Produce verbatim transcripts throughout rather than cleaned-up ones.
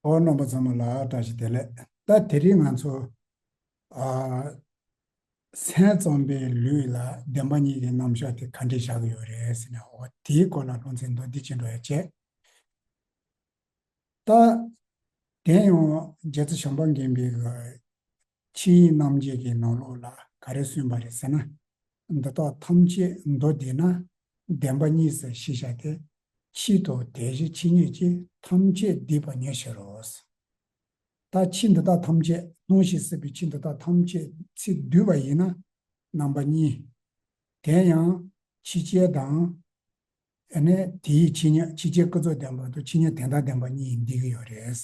ཨོ་རྣམ་པ་ཚང་མ་ལ་བཀྲ་ཤིས་བདེ་ལེགས། ད་དེ་རིང་ང་ཚོ་ཨ་སེམས་ཙམ་པའི་ལུས་ལ་བདེན་པ་གཉིས་ཀྱི་རྣམ་གཞག་དེ་ག་འདྲས་བཞག་གི་ཡོད་རེད་ཟེར་ནས། ཨོ་དེའི་སྐོར་ལ་ལྷུང་བཟེད་མདོར་བསྡུས་ཅིག་འགྲོ་ཡ་བྱས། ད་དེ་ཡང་རྗེ་བཙུན་བྱམས་པ་མགོན་པོའི་གི་ཆོས་དབྱིངས་རྣམ་འབྱེད་ཀྱི་ནང་ལོགས་ལ་ག་རེ་གསུངས་པ་རེད་ཟེར་ན། འདི་དག་ཐམས་ཅད་མདོ་སྡེ་ན་བདེན་པ་གཉིས་སུ་ཤེས་བྱ་སྟེ། ཕྱིས་དང་དེ་བཞིན་ཕྱིས་ཉིད་ཀྱིས་ཐམས་ཅད་བསྡུས་པར་ཉེར་ཞེན་རོ། ད་ཕྱིས་འདི་དག་ཐམས་ཅད་སྣང་ཞིང་སྲིད་པའི་ཕྱིས་འདི་དག་ཐམས་ཅད་ཚིག་བསྡུས་པ་ཡིན་ན་རྣམ་པ་གཉིས། དེ་ཡང་ཕྱིས་བཅས་དང་། ཨ་ནི་དེའི་ཕྱིས་ཉིད་ཕྱིས་བཅས་ཀུན་རྫོབ་བདེན་པ་དང་ཕྱིས་ཉིད་དོན་དམ་བདེན་པ་གཉིས་འདུས་ཀྱི་ཡོད་རེད།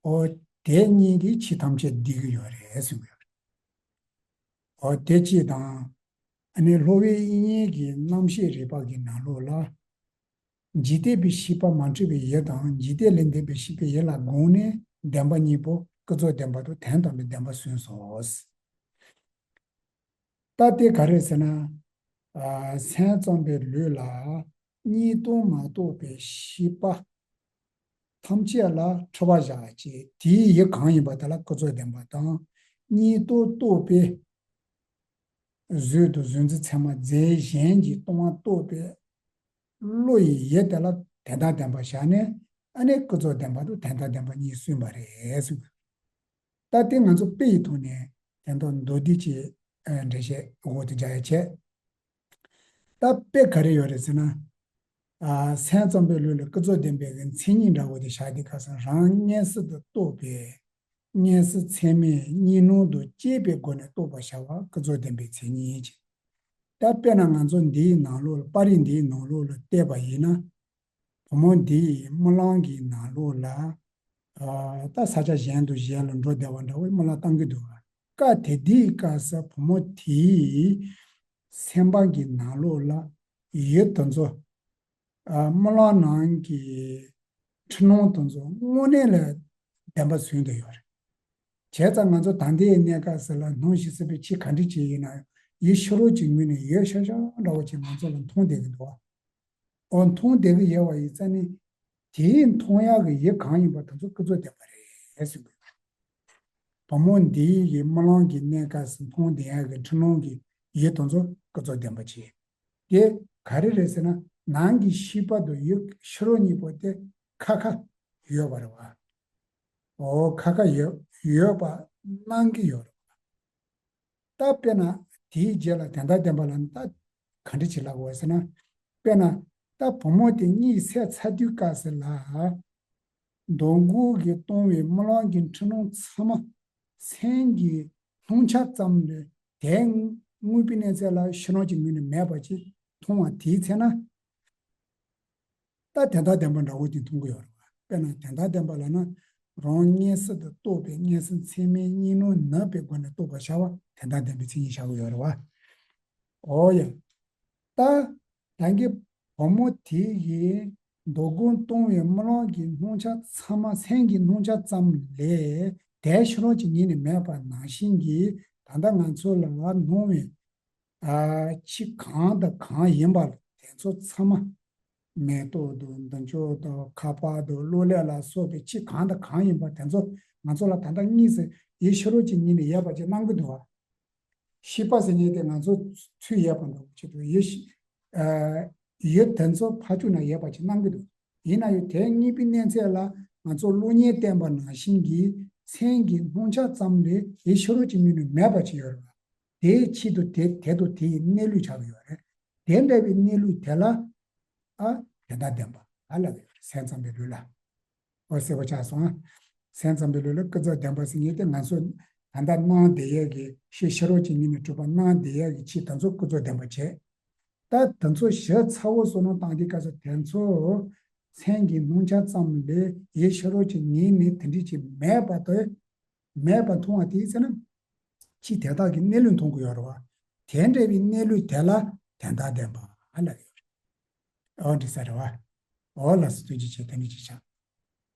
ཨོ་དེ་གཉིས་ཀྱིས་ཕྱིས་ཐམས་ཅད་འདུས་ཀྱི་ཡོད་རེད་གསུངས་ཡོད་རེད། ཨོ་དེ་གཅིག་དང་། ཨ་ནི་སློབ་དཔོན་དབྱིག་གཉེན་གྱི་རྣམ་བཤད་རིགས་པ་གི་ནང་ལོགས་ལ། འཇིག་རྟེན་པའི་ཤེས་པ་མ་འཁྲུལ་བའི་ཡུལ་དང་འཇིག་རྟེན་ལས་འདས་པའི་ཤེས་པའི་ཡུལ་ལ་དགོངས་ནས་བདེན་པ་གཉིས་པོ་ཀུན་རྫོབ་བདེན་པ་དང་དོན་དམ་པའི་བདེན་པ་གསུངས་སོ། ད་དེ་ག་རེ་ཟེར་ན། ཨ་སེམས་ཙམ་པའི་ལུས་ལ་གཉིས་སྟོང་མ་གཏོགས་པའི་ཤེས་པ་ཐམས་ཅད་ལ་འཁྲུལ་པ་བཞག་ཅིང་དེའི་ཡུལ་གང་ཡིན་པ་དེ་ལ་ཀུན་རྫོབ་བདེན་པ་དང་། གཉིས་སྟོང་རྟོགས་པའི་གཟུགས་དང་གཟུགས་འཛིན་ཚད་མ་རྫས་གཞན་གྱིས་སྟོང་པ་རྟོགས་པའི་བློ་ཡི་ཡུལ་དེ་ལ་དོན་དམ་བདེན་པ་བཞག་ནས། ཨ་ནི་ཀུན་རྫོབ་བདེན་པ་དང་དོན་དམ་བདེན་པ་གཉིས་གསུངས་པ་རེད་གསུངས། ད་དེ་ང་ཚོ་དཔེ་ཡི་ཐོག་ནས་དོན་དག་མདོར་བསྡུས་ཀྱི་ཨ་འགྲེལ་བཤད་འོག་ཏུ་རྒྱག་ཡ་བྱས། ད་དཔེ་ག་རེ་ཡོད་རེད་ཟེར་ན། ཨ་སེམས་ཙམ་པའི་ལུགས་ལ་ཀུན་རྫོབ་བདེན་པའི་གི་མཚན་ཉིད་འདྲ་བོ་དེ་བཞག་དུས་སྐབས་སུ་རང་མངོན་སུམ་དུ་རྟོགས་པའི་མངོན་སུམ་ཚད་མས་གཉིས་སྣང་དང་བཅས་པའི་སྒོ་ནས་རྟོགས་པར་བྱ་བ་ཀུན་རྫོབ་བདེན་པའི་མཚན་ཉིད་ཅན། ད་དཔེར་ན་ང་ཚོ་འདིའི་ནང་ལོགས་ལ་པར་རིས་འདིའི་ནང་ལོགས་ལ་བལྟས་པ་ཡིན་ན། བུ་མོ་འདིའི་རྨི་ལམ་གྱི་ནང་ལོགས་ལ། ཨ་ད་ས་ཆ་གཞན་དང་གཞན་ལ་འགྲོ་བདེ་བ་འདྲ་བོའི་རྨི་ལམ་བཏང་གི་འདུག་ག་སྐབས་དེ་དུས་སྐབས་སུ་བུ་མོ་དེའི་སེམས་པ་གི་ནང་ལོགས་ལ་ཡུལ་དེ་ཚོ། ཨ་རྨི་ལམ་ནང་གི་འཁྲུལ་སྣང་དེ་ཚོ་དངོས་གནས་ལ་བདེན་པ་བཟུང་དུ་ཡོད་རེད། བྱས་ཙང་ང་ཚོ་ད་ལྟའི་གནས་སྐབས་སུ་ལ་སྣང་ཞིང་སྲིད་པའི་ཆོས་ག་འདྲ་ཅིག་ཡིན་ན་ཡང་ཡུལ་ཕྱི་རོལ་གྱི་ངོས་ནས་ཡོད་ཤག་ཤག་འདྲ་བོ་ཅིག་ང་ཚོ་ལ་མཐོང་བསྡད་ཀྱི་འདུག་བ། འོ་མཐོང་བསྡད་ཀྱི་ཡོད་པ་ཡིན་ཙང་ནི། དེའི་མཐོང་ཡག་གི་ཡུལ་གང་ཡིན་པ་དེ་ཚོ་ཀུན་རྫོབ་བདེན་པ་རེད་གསུངས་པས། བུ་མོ་འདིའི་གི་རྨི་ལམ་གྱི་གནས་སྐབས་སུ་མཐོང་བསྡད་ཡག་གི་འཁྲུལ་སྣང་གི་ཡུལ་དེ་ཚོ་ཀུན་རྫོབ་བདེན་པ་བྱས། དེ་ག་རེ་རེད་ཟེར་ན། ནང་གི་ཤེས་པ་དང་ཡུལ་ཕྱི་རོལ་གཉིས་པོ་དེ་ཁ་ཁ་ཡོད་པ་རེད་བ། འོ་ཁ་ཁ་ཡོད་ཡོད་པ་སྣང་གི་ཡོད་རེད་བ། ད་དཔེར་ན་དེའི་རྗེས་ལ་དོན་དམ་བདེན་པ་ལ་ནི་ད་ག་འདྲ་ཅིག་ལབ་དགོས་ཟེར་ན། དཔེར་ན་ད་བུ་མོ་དེ་གཉིད་སད་ཚར་དུས་སྐབས་སུ་ལ། མདང་དགོང་གི་སྟོང་བའི་རྨི་ལམ་གྱི་འཁྲུལ་སྣང་ཚང་མ་སེམས་ཀྱི་སྣང་ཆ་ཙམ་ལས་དེ་དངོས་པོའི་གནས་ཚད་ལ་ཕྱི་ནང་གི་ངོས་ནས་མེད་པ་ཅིག་མཐོང་བ་དེའི་ཚེ་ན། ད་དོན་དམ་བདེན་པ་འདྲ་བོ་དེ་མཐོང་གི་ཡོད་རེད་བ། དཔེར་ན་དོན་དམ་བདེན་པ་ལབ་ན། རང་མངོན་སུམ་དུ་རྟོགས་པའི་མངོན་སུམ་ཚད་མས་གཉིས་སྣང་ནུབ་པའི་སྒོ་ནས་རྟོགས་པར་བྱ་བ་དོན་དམ་བདེན་པའི་མཚན་ཉིད་བཞག་གི་ཡོད་རེད་བ། འོ་ཡ། ད་ད་གིན་བུ་མོ་དེ་ཡིས་མདང་དགོང་སྟོང་བའི་རྨི་ལམ་གྱི་སྣང་ཆ་ཚང་མ་སེམས་ཀྱི་སྣང་ཆ་ཙམ་ལས་དེ་ཕྱི་རོལ་གྱི་ངོས་ནས་མེད་པ་ནང་བཞིན་གྱི། ད་ལྟ་ང་ཚོ་ལ་སྣང་བའི་ཨ་ཕྱི་གང་དང་གང་ཡིན་པ་ལ་དེ་ཚོ་ཚང་མ། མེ་ཏོག་དང་འདི་ཚོ་དང་ཁ་པར་དང་གློག་ཀླད་ལ་སོགས་པའི་ཕྱི་གང་དང་གང་ཡིན་པ་དེ་ཚོ་ང་ཚོ་ལ་ད་ལྟ་དངོས་སུ་ཡུལ་ཕྱི་རོལ་གྱི་ངོས་ནས་ཡོད་པ་ཅིག་སྣང་གི་འདུག་བ། ཤེས་པ་ཟེར་མཁན་དེ་ང་ཚོ་ཚུར་ཡོད་པ་འདྲ་བོ་ཅིག་འདུག་ཡུལ་ཤེས་ཨ་ཡུལ་དེ་ཚོ་ཕར་ཕྱོགས་ན་ཡོད་པ་ཅིག་སྣང་གི་འདུག་ཡིན་ན་ཡང་དེ་དངོས་པོའི་གནས་ཚད་ལ་ང་ཚོ་གློག་བརྙན་བསྟན་པ་ནང་བཞིན་གྱི་སེམས་ཀྱི་སྣང་ཆ་ཙམ་ལས་ཡུལ་ཕྱི་རོལ་གྱི་ངོས་ནས་མེད་པ་ཅིག་ཡོད་རེད་བ། དེའི་ཆེད་དུ་དེ་དེ་དང་དེའི་གནས་ལུགས་ཆགས་ཀྱི་ཡོད་རེད། དེ་འདྲ་བའི་གནས་ལུགས་དེ་ལ་ཨ་དོན་དམ་བདེན་པ་ཨ་ལབ་ཀྱི་ཡོད་རེད། སེམས་ཙམ་པའི་ལུགས་ལ། འོ་གསལ་པོ་ཆགས་སོང་ཨ། སེམས་ཙམ་པའི་ལུགས་ལ་ཀུན་རྫོབ་བདེན་པ་ཟེར་མཁན་དེ་ང་ཚོ་ད་ལྟ་སྣང་བསྡད་ཡས་ཀྱི་ཕྱི་ཕྱི་རོལ་གྱི་ངོས་ནས་གྲུབ་པ་སྣང་བསྡད་ཡས་ཀྱི་ཆེད་དེ་ཚོ་ཀུན་རྫོབ་བདེན་པ་བྱས། ད་དེ་ཚོ་ཞིབ་ཚགས་པོ་བསམ་བློ་བཏང་དུས་སྐབས་སུ་དེ་ཚོ་སེམས་ཀྱི་སྣང་ཆ་ཙམ་ལས་ཡུལ་ཕྱི་རོལ་གྱི་ངོས་ནས་དེ་འདྲ་ཅིག་མེད་པ་དེ། མེད་པ་མཐོང་བ་དེའི་ཚེ་ན། ཕྱི་དེ་དག་གི་གནས་ལུགས་མཐོང་གི་ཡོད་རེད་བ། དེ་འདྲ་བའི་གནས་ལུགས་དེ་ལ་དོན་དམ་བདེན་པ་ལབ་ཡོད་རེད། འོ་འདྲ་ས་རེད་བ། འོ་ལགས་སོ། ཐུགས་རྗེ་ཆེ། དེ་འདྲ་ཅིག་བྱ།